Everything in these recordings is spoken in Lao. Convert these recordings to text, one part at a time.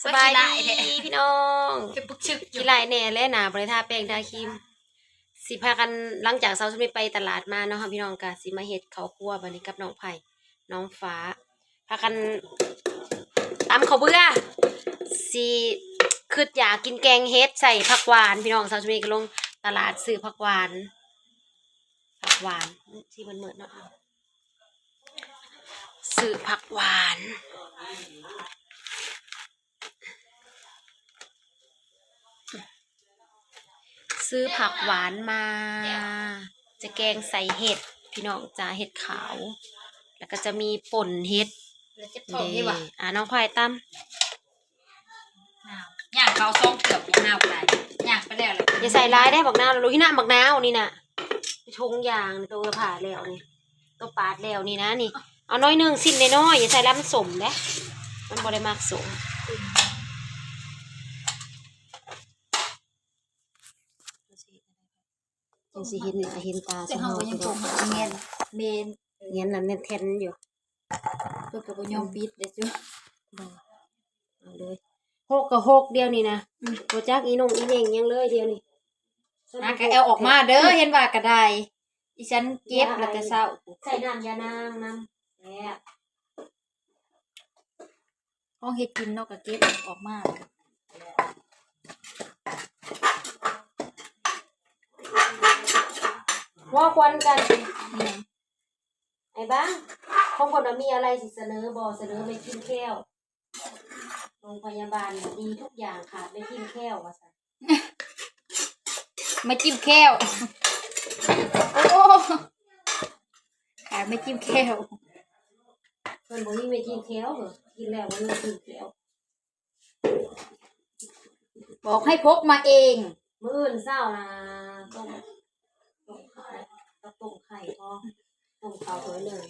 ສະບາຍດີພີ່ນ້ອງ ເປັນປຶກຊຶກຢູ່ ຂີ້ໄລ່ແດ່ແຫຼະ ໜ້າບໍ່ໄດ້ທາແປ້ງທາຄຣີມ ຊິພາກັນ ຫຼັງຈາກສາວສຸນີໄປຕະຫຼາດມາເນາະ ພີ່ນ້ອງກະຊິມາເຮັດເຂົ້າຄົວບາດນີ້ກັບນ້ອງໄຜ່ ນ້ອງຟ້າ ພາກັນຕຳເຂົ້າເບືອ ຊິຄຶດຢາກກິນແກງເຫັດໃສ່ຜັກຫວານ ພີ່ນ້ອງ ສາວສຸນີກະລົງຕະຫຼາດຊື້ຜັກຫວານ ຜັກຫວານ ຊິເໝິດໆເນາະ ຊື້ຜັກຫວານ ຊື້ຜັກຫວານມາ ຈະແກງໃສ່ເຫັດ ພີ່ນ້ອງຈ໋າ ເຫັດຂາວ ແລ້ວກໍຈະມີປົ່ນເຫັດ ແລ້ວເຈັບທ້ອງເດ້ຫວາ ເດ້ ອ່າ ນ້ອງພາຍຕຳ ຍ່າງເຂົ້າສອງເທື່ອບໍ່ຫາວໄປ ຍ່າງໄປແລ້ວ ຢ່າໃສ່ຫຼາຍເດ້ບັກນາວ ລູກ ນີ້ນະ ບັກນາວນີ້ນະ ຖົງຢາງ ໂຕເອື້ອຍຜ່າແລ້ວນີ້ ໂຕປາດແລ້ວນີ້ນະ ນີ້ ເອົາໜ້ອຍໜຶ່ງ ຊິ້ນນ້ອຍໆ ຢ່າໃສ່ຫຼາຍ ມັນສົ້ມເດ້ ມັນບໍ່ໄດ້ມັກສົ້ມ ຈັ່ງຊິເຫັນໜ້າເຫັນຕາ ແຕ່ເຮົາກໍຍັງຄົງຫາແງນ ແມ່ນ ແງນນັ້ນແໜ້ນແທ້ນຢູ່ ເພິ່ນກໍບໍ່ຍອມປິດເດ້ຈຸ ບໍ່ ເອົາເລີຍ ຫົກກໍຫົກດຽວນີ້ນະ ອືມ ບໍ່ຈັກອີໜົງອີແໜ່ງຫຍັງເລີຍດຽວນີ້ ອ່າ ກໍເອົາອອກມາເດີ ເຫັນວ່າກໍໄດ້ ອີສັນເກັບແລ້ວແຕ່ເຊົ້າ ໃສ່ນ້ຳຢານາງນຳ ແຊບ ຂອງເຮັດກິນເນາະ ກໍເກັບອອກມາ ເວົ້າຄວັນກັນ ອີຫຍັງ? ໄອ້ບ້າງ ຂອງເພິ່ນວ່າມີອະໄລຊິສະເໜີບໍ່? ສະເໜີແມ່ຈິ້ມແຂ້ວ ໂຮງພະຍາບານດີທຸກຢ່າງ ຂາດແມ່ຈິ້ມແຂ້ວວ່າຊັ້ນ ແມ່ຈິ້ມແຂ້ວ ໂອ້ ຂາດແມ່ຈິ້ມແຂ້ວ ເພິ່ນບໍ່ມີແມ່ຈິ້ມແຂ້ວ ກິນແລ້ວບໍ່ມີຈິ້ມແຂ້ວ. ບອກໃຫ້ພກມາເອງ ມື້ອື່ນເຊົ້ານະ ຕົ້ມ ຕົ້ມເຂົ້າ ກັບຕົ້ມໄຂ່ພໍ ຕົ້ມເຂົ້າຖ້ວຍໜຶ່ງ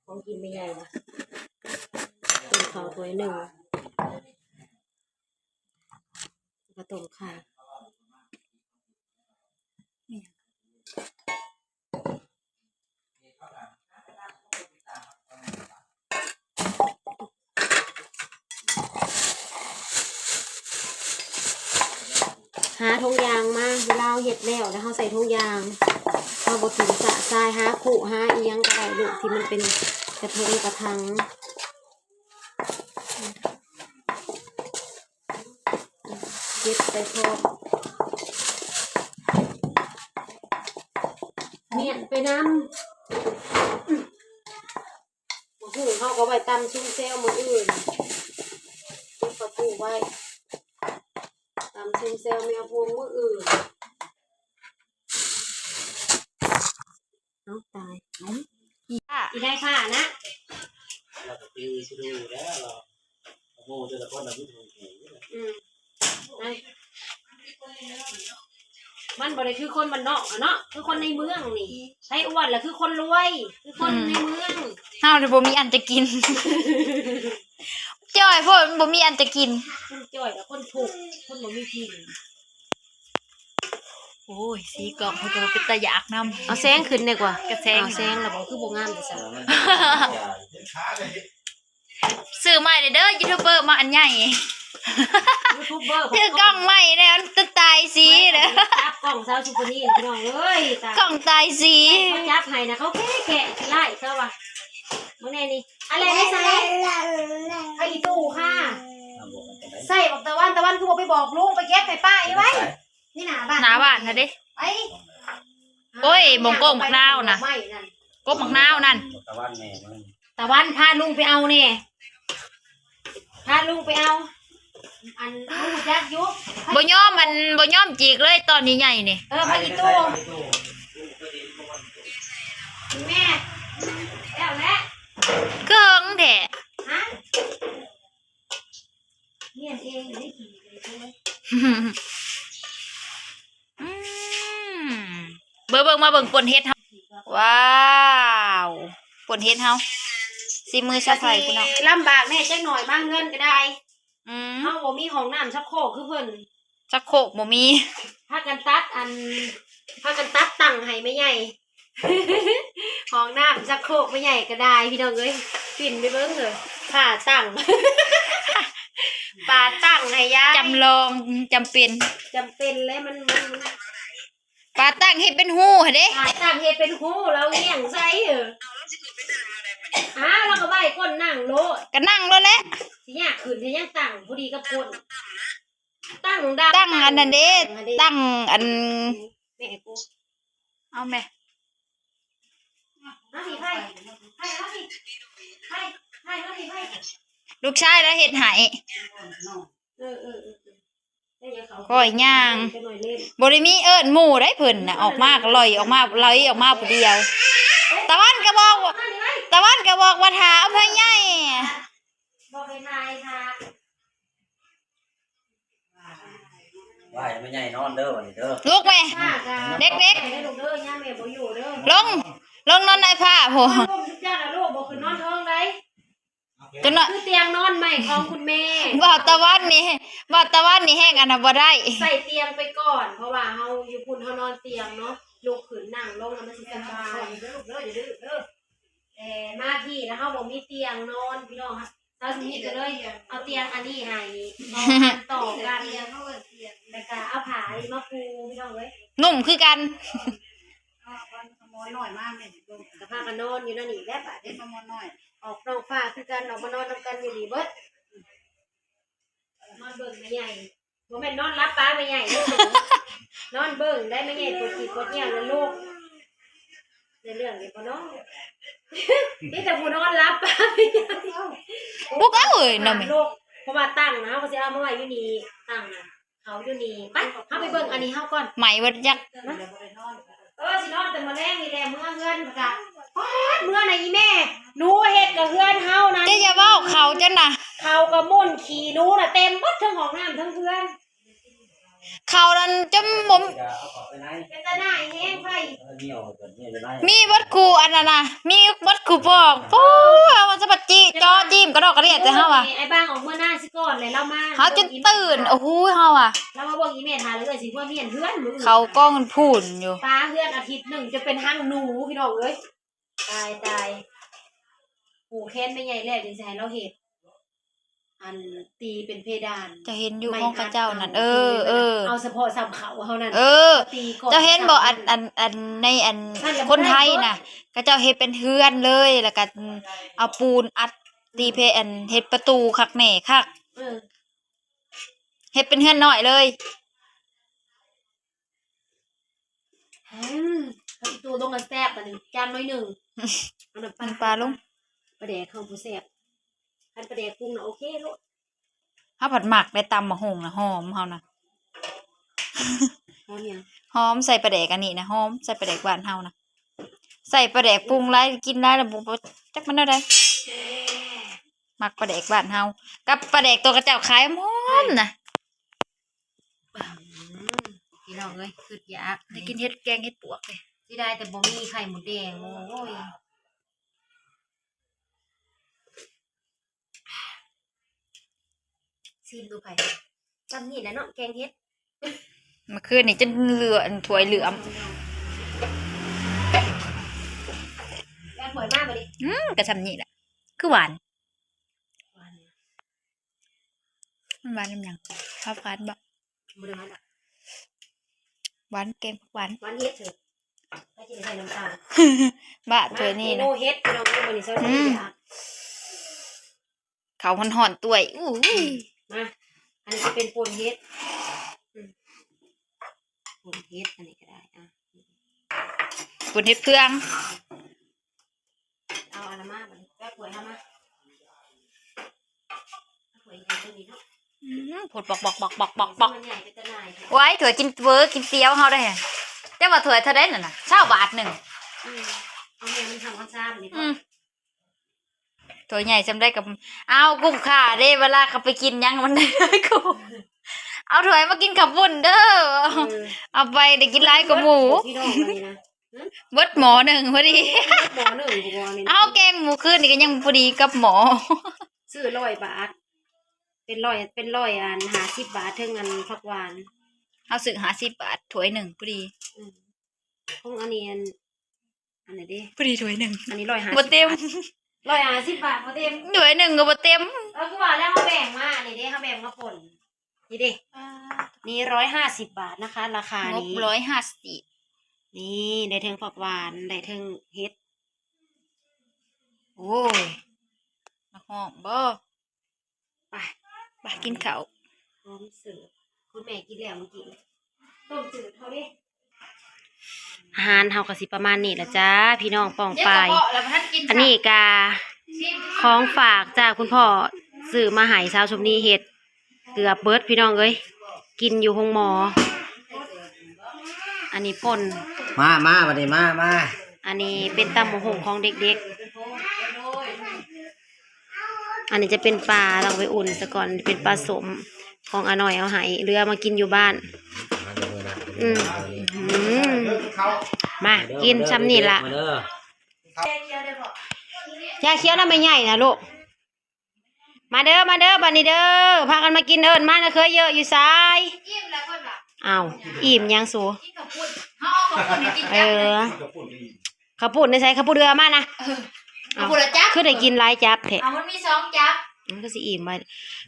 ຂອງກິນແມ່ໃຫຍ່ນະ ຕົ້ມເຂົ້າຖ້ວຍໜຶ່ງ ແລ້ວກໍຕົ້ມໄຂ່. ຫາຖົງຢາງມາ ເວລາເຮົາເຮັດແລ້ວ ແລ້ວເຮົາໃສ່ຖົງຢາງ ເຮົາບໍ່ຖິ້ມຊະຊາຍ ຫາຄຸຫາອີ່ຫຍັງກໍໄດ້ລູກ ທີ່ມັນເປັນກະທົງກະຖັງ. ເກັບໄປພ້ອມ ມ້ຽນໄປນຳ ໝາກຫຸ່ງເຮົາກໍໄວ້ຕຳຊຸມແຊວມື້ອື່ນ ເກັບປາທູໄວ້ ຕຳຊຸມແຊວແມວພວງມື້ອື່ນ. ເອົ້າ ຕາຍ ອີ ອີໄດ້ຜ້ານະ ລາວກໍຄືຊິຮູ້ແລ້ວ ໂອ້ ແຕ່ລະຄົນລະມີທຸກ ອືມ ມັນບໍ່ໄດ້ຄືຄົນບ້ານນອກເນາະ ຄືຄົນໃນເມືອງນີ້ ໃຜອ້ວນລະຄືຄົນລວຍ ຄືຄົນໃນເມືອງ ເຮົານີ້ບໍ່ມີອັນຈະກິນ ຈ່ອຍໂພດ ມັນບໍ່ມີອັນຈະກິນ ຄົນຈ່ອຍລະຄົນທຸກ ຄົນບໍ່ມີກິນ. ໂອ້ຍ ສີກ້ອງເພິ່ນກໍບໍ່ເປັນຕາຢາກນຳ ເອົາແສງຂຶ້ນແດ່ກວ່າ ກະແສງ ເອົາແສງລະບໍ່ ຄືບໍ່ງາມແຕ່ຊັ້ນ ຊື້ໃໝ່ເດີ ຢູທູບເບີມາອັນໃຫຍ່ ຢູທູບເບີ ຖືກ້ອງໃໝ່ແລ້ວ ມັນຕາຍສີເດີ ຈັບກ້ອງສາວຊຸປະນີ ພີ່ນ້ອງເອີຍ ຕາຍ ກ້ອງຕາຍສີ ເຂົາຈັບໃຫ້ນະ ເຂົາແກະໆ ຂີ້ຮ້າຍເຂົາວ່າ ເບິ່ງແນ່ນີ້ ອັນແລກໃສ່ ຜ້າອີ່ຕູ້ຄ່ະ ໃສ່ບັກຕາວັນ ຕາວັນຄືບໍ່ໄປບອກລຸງ ໄປເກັບໃຫ້ປ້າອີໄວ້ ນີ້ໜ້າບ້ານ ໜ້າບ້ານຫັ້ນເດ້ ໄປ ໂອ້ຍ ບ່ອນໂກກໝາກນາວນະ ໂກກໝາກນາວນັ້ນ ຕາວັນແມ່ ຕາວັນ ພາລຸງໄປເອົາແນ່ ພາລຸງໄປເອົາ ອັນ ຮູ້ຈັກຢູ່ ບໍ່ຍອມ ອັນ ບໍ່ຍອມຈິກເລີຍ ຕອນໃຫຍ່ໆນີ້ ເອີ ຜ້າອີ່ຕູ້ ແມ່ ແລ້ວແຫຼະ ຄືເຫິງແທ້ ຮະ ມ້ຽນເອງໄດ້ກິນເລີຍ ອືມ ເບິ່ງໆ ມາເບິ່ງປົ່ນເຫັດເຮົາ ວ້າວ ປົ່ນເຫັດເຮົາ ສີມືຊາວໄພ ພີ່ນ້ອງ ລຳບາກແດ່ຈັກໜ້ອຍ ມາເຮືອນກໍໄດ້ ອືມ ເຮົາບໍ່ມີຫ້ອງນ້ຳຊັກໂຄກຄືເພິ່ນ ຊັກໂຄກບໍ່ມີ ພາກັນຕັດ ອັນ ພາກັນຕັດຕັ້ງໃຫ້ແມ່ໃຫຍ່ ຫ້ອງນ້ຳຊັກໂຄກແມ່ໃຫຍ່ກໍໄດ້ ພີ່ນ້ອງເອີຍ ປິ່ນໄປເບິ່ງເອີ ຜ້າຕັ້ງ ປາຕັ້ງໃຫ້ຍາຍ ຈຳລອງ ຈຳເປັນ ຈຳເປັນແລ້ວ ມັນ ມັນ ມັນ ປາຕັ້ງເຮັດເປັນຮູຫັ້ນເດ້ ປາຕັ້ງເຮັດເປັນຮູ ລາວລ້ຽງໃສ່ ເອີ ອ້າວ ລາວກໍໄຫວ້ກົ້ນນັ່ງໂລດ ກໍນັ່ງໂລດແຫຼະ ຊິຍາກຂຶ້ນເຮັດຫຍັງ ຕັ້ງພໍດີກັບກົ້ນ ຕັ້ງດຳ ຕັ້ງອັນນັ້ນເດ້ ຕັ້ງອັນ ແມ່ກູ ເອົາແມ່ ມາພີ້ ໄພ ໄພ ມາພີ້ ໄພ ໄພ ມາພີ້ ໄພ ລູກຊາຍລາວເຮັດໃຫ້ ເອີ ເອີ ເອີ ເອີ ຂ້ອຍຍ່າງ ບໍ່ໄດ້ມີເອີ້ນໝູ່ໃດ ເພິ່ນນະ ອອກມາກໍລອຍອອກມາ ລອຍອອກມາຜູ້ດຽວ ຕາວັນກໍບອກ ຕາວັນກໍບອກວ່າຖ້າເອົາແມ່ໃຫຍ່ ບອກໃຫ້ຖ່າຍ ຖ້າ ວ່າໃຫ້ແມ່ໃຫຍ່ນອນເດີ ບັດນີ້ເດີ ລຸກແມ່ ເດັກໆ ເດີລູກເດີ ຍາມແມ່ບໍ່ຢູ່ເດີ ລົງ ລົງນອນໃນຜ້າພຸ້ນ ນອນລົມຈຸດຈັກນະລູກ ບໍ່ຂຶ້ນນອນເທິງໃດ ຈະນອນ ຄືຕຽງນອນໃໝ່ຂອງຄຸນແມ່ ເວົ້າຕາວັນນີ້ ເວົ້າຕາວັນນີ້ແຮງອັນນັ້ນບໍ່ໄດ້ ໃສ່ຕຽງໄປກ່ອນ ເພາະວ່າເຮົາຢູ່ພຸ້ນເຮົານອນຕຽງເນາະ ລຸກຂຶ້ນນັ່ງລົງແລ້ວມັນຊິສະບາຍ ເດີລູກເດີ ຢ່າດື້ເດີ ແຕ່ມາພີ້ແລ້ວເຮົາບໍ່ມີຕຽງນອນພີ່ນ້ອງ ສາວສະໝິດກໍເລີຍເອົາຕຽງອັນນີ້ໃຫ້ ຕໍ່ກັນ ແລ້ວກໍເອົາຜ້າອັນນີ້ມາປູພີ່ນ້ອງເອີຍ ນຸ່ມຄືກັນ ເອົາໝອນນ້ອຍມາແມ່ນ ກໍພາກັນນອນຢູ່ແນວນີ້ແຫຼະບາດນີ້ ເອົາໝອນນ້ອຍ ອອກນອກຟ້າຄືກັນ ອອກມານອນນຳກັນຢູ່ນີ້ເບິດ ນອນເບິ່ງແມ່ໃຫຍ່ ບໍ່ແມ່ນນອນຫຼັບປາແມ່ໃຫຍ່ເດີ ນອນເບິ່ງໄດ້ແມ່ໃຫຍ່ປວດຂີ້ປວດຍ່ຽວນະລູກ ໄດ້ເລື່ອງເດບໍ່ເນາະ ມີແຕ່ຜູ້ນອນຫຼັບປາແມ່ໃຫຍ່ ບຸກເອີຍນະແມ່ ເພາະວ່າຕັ້ງນະ ເຮົາກໍຊິເອົາມາໄວ້ຢູ່ນີ້ ຕັ້ງນະ ເຂົາຢູ່ນີ້ ໄປ ເຮົາໄປເບິ່ງອັນນີ້ເຮົາກ່ອນ ໄໝເບິດຈັກ ເອີ ຊິນອນແຕ່ມື້ແລງນີ້ແຫຼະ ເມືອເຮືອນ ແລ້ວກະ ປາດ ເມືອນະອີແມ່ ໜູເຮັດກະເຮືອນເຮົານັ້ນ ເຈົ້າຢ່າເວົ້າເຂົາເຈົ້ານະ ເຂົາກະໝຸ່ນຂີ້ໜູນະ ເຕັມເບິດເທິງຫ້ອງນ້ຳເທິງເຮືອນ ເຂົານັ້ນຈະບໍ່ ເປັນຕາໜ່າຍແຮງໄຜ ມີເບິດຄູ່ອັນນັ້ນນະ ມີເບິດຄູ່ປອກ ໂອ້ຍ ເອົາມາສະບັດຈີ້ ຈໍ້ຈີ້ມກະດອກກະເດຍແຕ່ເຮົາວ່າ ໄອ້ບາງອອກເມືອນາຊິກ່ອນແຫຼະ ລາວມາ ເຮົາຈົນຕື່ນ ໂອ້ໂຫ ເຮົາວ່າ ລາວມາເບິ່ງອີແມ່ຖ້າເລີຍຊິເມືອເຮືອນ ເຂົາກອງພຸ້ນຢູ່ ປາເຮືອນອາທິດໜຶ່ງຈະເປັນຮັງໜູ ພີ່ນ້ອງເອີຍ ຕາຍ ຕາຍ ປູແຄນແມ່ໃຫຍ່ແລ້ວ ຈັ່ງຊິໃຫ້ລາວເຮັດ ອັນ ຕີເປັນເພດານ ເຈົ້າເຫັນຢູ່ຂອງເຂົາເຈົ້ານັ້ນ ເອີ ເອີ ເອົາສະເພາະສ່ຳເຂົາເຮົານັ້ນ ເອີ ເຈົ້າເຫັນບໍ່ ອັນ ອັນ ອັນ ໃນ ອັນ ຄົນໄທນະ ເຂົາເຈົ້າເຮັດເປັນເຮືອນເລີຍ ແລ້ວກໍເອົາປູນອັດ ຕີເພ ອັນ ເຮັດປະຕູຄັກແນ່ຄັກ ເອີ ເຮັດເປັນເຮືອນນ້ອຍເລີຍ. ອືມ ເອົາອີ່ຕູລົງແລ້ວແຊບ ບາດນີ້ ຈານໜ້ອຍໜຶ່ງ ເອົານ້ຳປາ ນ້ຳປາລົງ ປາແດກເຮົາບໍ່ແຊບ ຄັນປາແດກປຸງນະໂອເຄໂລດ ເຮົາພັດມັກໄດ໋ ຕຳບັກຫຸ່ງນະ ຫອມເຮົານະ ຫອມຫຍັງ? ຫອມໃສ່ປາແດກອັນນີ້ນະ ຫອມໃສ່ປາແດກບ້ານເຮົານະ ໃສ່ປາແດກປຸງຫຼາຍ ກິນຫຼາຍແລ້ວບໍ່ ບໍ່ຈັກມັນແນວໃດ ມັກປາແດກບ້ານເຮົາ ກັບປາແດກໂຕເຂົາເຈົ້າຂາຍຫອມນະ. ອືມ ພີ່ນ້ອງເອີຍ ຄຶດຢາກ ໄດ້ກິນເຫັດ ແກງເຫັດປວກເດ້ ເສຍດາຍແຕ່ບໍ່ມີໄຂ່ມົດແດງ ໂອ້ຍ ຊີມດູໄຂ່ ຊ່ຳນີ້ແຫຼະເນາະ ແກງເຫັດ ມື້ຄືນນີ້ຈົນເຫຼືອ ອັນ ຖ້ວຍເຫຼືອມ ແລ້ວຖ້ວຍມາບາດນີ້ ອືມ ກໍຊ່ຳນີ້ແຫຼະ ຄືຫວານ ຫວານ ມັນຫວານນຳຫຍັງ? ຜັກຫວານບໍ? ບໍ່ໄດ້ຫວານດອກ ຫວານ ແກງຜັກຫວານ ຫວານເຫັດເທີ ໃຜຊິໄດ້ໃສ່ນ້ຳຕານ ບ້າ ຖ້ວຍນີ້ນະ ເມນູເຫັດ ພີ່ນ້ອງເອີຍ ມື້ນີ້ເຊົ້າ ອືມ ເຂົ້າຮ້ອນໆ ຕວຍ ອູ້ຍ ມາ ອັນນີ້ຊິເປັນປົ່ນເຫັດ ອືມ ປົ່ນເຫັດ ອັນນີ້ກໍໄດ້ ອ່ະ ປົ່ນເຫັດເຟືອງ. ເອົາອັນນັ້ນມາບາດນີ້ ແປະຖ້ວຍເຮົາມາ ຖ້ວຍໃຫຍ່ຕົວນີ້ເນາະ ອືມ ໂພດ ປອກໆໆໆໆ ໂອ້ຍ ຖ້ວຍກິນເວີກິນຕຽວເຮົາໄດ໋ ເຈົ້າວ່າຖ້ວຍເທົ່າໃດນັ້ນນະ ຊາວບາດໜຶ່ງ ອືມ ເອົາແມ່ມັນທຳເອົາຊາມນີ້ ອືມ ຖ້ວຍໃຫຍ່ຊ່ຳໃດກໍ ເອົາ ກຸ້ມຄ່າເດ້ ເວລາເຂົາໄປກິນຫຍັງມັນໄດ້ຫຼາຍກວ່າ ເອົາຖ້ວຍມາກິນເຂົ້າປຸ້ນເດີ ເອີ ເອົາໄປໄດ້ກິນຫຼາຍກວ່າໝູ່ ພີ່ນ້ອງ ອັນນີ້ນະ ເບິດໝໍ້ໜຶ່ງພໍດີ ເບິດໝໍ້ໜຶ່ງ ເອົາແກງໝູຄືນນີ້ກໍຍັງພໍດີກັບໝໍ້ ຊື້ຮ້ອຍບາດ ເປັນຮ້ອຍ ເປັນຮ້ອຍອັນ ຫ້າສິບບາດ ເຖິງອັນ ຜັກຫວານ ເຮົາຊື້ຫ້າສິບບາດ ຖ້ວຍໜຶ່ງພໍດີ ອືມ ຂອງອັນນີ້ອັນ ອັນນີ້ເດ້ ພໍດີຖ້ວຍໜຶ່ງ ອັນນີ້ຮ້ອຍຫ້າສິບ ບໍ່ເຕັມ ບາດ ຮ້ອຍຫ້າສິບບາດ ບໍ່ເຕັມ ຖ້ວຍໜຶ່ງກໍບໍ່ເຕັມ ກໍຄືວ່າແລ້ວ ເຮົາແບ່ງມາ ນີ້ເດ້ ເຮົາແບ່ງມາປົ່ນ ນີ້ເດ້ ອ່າ ນີ້ຮ້ອຍຫ້າສິບບາດນະຄະ ລາຄານີ້ ງົບຮ້ອຍຫ້າສິບ ນີ້ ໄດ້ເທິງຜັກຫວານ ໄດ້ເທິງເຫັດ ໂອ້ຍ ມັກຮ້ອງບໍ່? ໄປ ໄປກິນເຂົ້າ ພ້ອມເສີບ ຄຸນແມ່ກິນແລ້ວມື້ກີ້ ຕົ້ມຈືດເຮົາເດ້. ອາຫານເຮົາກໍຊິປະມານນີ້ລະຈ້າ ພີ່ນ້ອງປ້ອງປາຍ. ອັນນີ້ກະຂອງຝາກຈາກຄຸນພໍ່ ຊື້ມາໃຫ້ສາວສົມນີເຮັດ ເກືອບເບິດພີ່ນ້ອງເອີຍ ກິນຢູ່ໂຮງໝໍ. ອັນນີ້ປົ່ນ ມາ ມາ ບັດນີ້ມາ ມາ. ອັນນີ້ເປັນຕຳບັກຫຸ່ງຂອງເດັກໆ. ອັນນີ້ຈະເປັນປາ ຕ້ອງໄປອຸ່ນສາກ່ອນ ເປັນປາສົ້ມຂອງອານ້ອຍເອົາໃຫ້ ເຫຼືອມາກິນຢູ່ບ້ານ. ອືມ ອືມ ມາກິນຊ່ຳນີ້ລະ ມາເດີ ຢາຂຽວນຳແມ່ໃຫຍ່ນະລູກ. ມາເດີ ມາເດີ ບັດນີ້ເດີ ພາກັນມາກິນ ເອີ້ນມານະເຄີຍເຍີະຢູ່ຊາຍ. ອີ່ມແລ້ວເພິ່ນວ່າ ອ້າວ ອີ່ມຫຍັງສູ? ກິນເຂົ້າປຸ້ນ ເຮົາເອົາເຂົ້າປຸ້ນໃຫ້ກິນ ເອີ ກັບເລີຍ ເຂົ້າປຸ້ນໃນໃສ? ເຂົ້າປຸ້ນເຮືອມານະ ເອີ ເອົາ ເຂົ້າປຸ້ນລະຈັບ ຄືໄດ້ກິນຫຼາຍຈັບແທ້? ເອົາ ມັນມີສອງຈັບ ມັນຄືຊິອີ່ມໄວ້.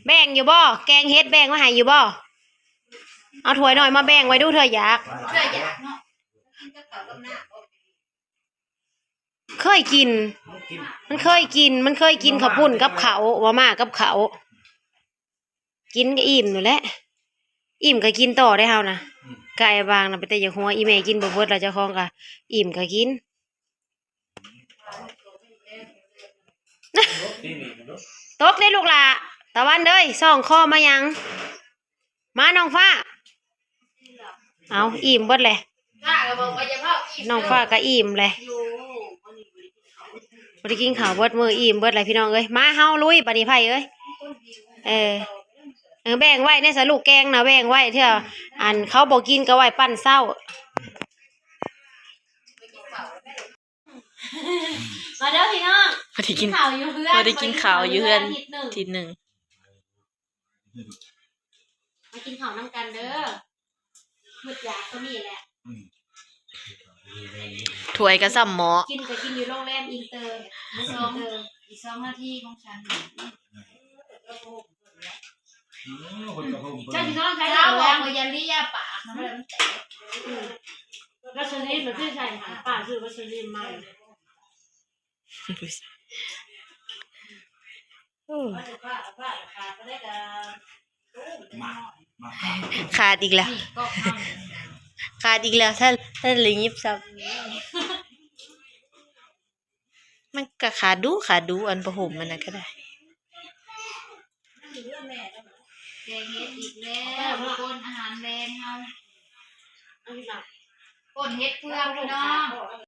ແບ່ງຢູ່ບໍ່? ແກງເຫັດແບ່ງມາໃຫ້ຢູ່ບໍ່? ເອົາຖ້ວຍນ້ອຍມາແບ່ງໄວ້ດູ ເທື່ອຢາກ ເທື່ອຢາກເນາະ ກິນກັບເຂົ້າກັບນ້ຳ. ເຄີຍກິນ ມັນເຄີຍກິນ ມັນເຄີຍກິນເຂົ້າປຸ້ນກັບເຂົ້າ ມາມ່າກັບເຂົ້າ ກິນກໍອີ່ມໂລດແຫຼະ ອີ່ມກໍກິນຕໍ່ໄດ້ເຮົານະ. ອືມ ໄກ່ບາງນະ ເປັນຕາຢາກຫົວ ອີ່ແມ່ກິນບໍ່ເບິດ ແລ້ວເຈົ້າຂອງກໍອີ່ມກໍກິນ. ຕົກເດ້ລູກຫຼ້າ ຕາວັນເອີຍ ສ່ອງຄໍມາຫຍັງ? ມານ້ອງຟ້າ ເອົາ ອີ່ມເບິດແຫຼະ ນ້ອງຟ້າກໍອີ່ມແຫຼະ ບໍ່ໄດ້ກິນເຂົ້າເບິດມື້ ອີ່ມເບິດແຫຼະພີ່ນ້ອງເອີຍ. ມາເຮົາລຸຍບາດນີ້ ໃຜເອີຍ ເອີ ເອີ ແບ່ງໄວ້ແດ່ສະ ລູກແກງນະ ແບ່ງໄວ້ ເທື່ອອັນເຂົາບໍ່ກິນກໍໄວ້ປັ້ນເຊົ້າ. ມາເດີພີ່ນ້ອງ ບໍ່ໄດ້ກິນ ກິນເຂົ້າຢູ່ເຮືອນ ບໍ່ໄດ້ກິນເຂົ້າຢູ່ເຮືອນ ມື້ລະທິດໜຶ່ງ ທິດໜຶ່ງ ມາກິນເຂົ້ານຳກັນເດີ ໝົດຢາກໂຕນີ້ແຫຼະ. ອືມ ຖ້ວຍກໍສ່ຳໝໍ້ ກິນກໍກິນຢູ່ໂຮງແຮມອິນເຕີ ມື້ສອງເດີ ອີກສອງນາທີຂອງສັນ. ເຈົ້າຊິນອນໃສ? ເຈົ້າບອກວ່າຢ່າລີຍາປາກນະ ມັນແຕກ. ອືມ ວັດສະລີນມັນຄືໃສ່ຫັ້ນ ປ້າຊື້ວັດສະລີນມາ. ໂອ້ ຂາດອີກແລ້ວ ຂາດອີກແລ້ວ ຖ້າ ຖ້າໄດ້ຍິບຊ້ຳ. ມັນກໍຂາດດູ ຂາດດູ ອັນຜ້າຫົ່ມມັນນະກໍໄດ້. ແກງເຫັດອີກແລ້ວທຸກຄົນ ອາຫານແລງເຮົາ ປົ່ນເຫັດເຜືອກພີ່ນ້ອງ.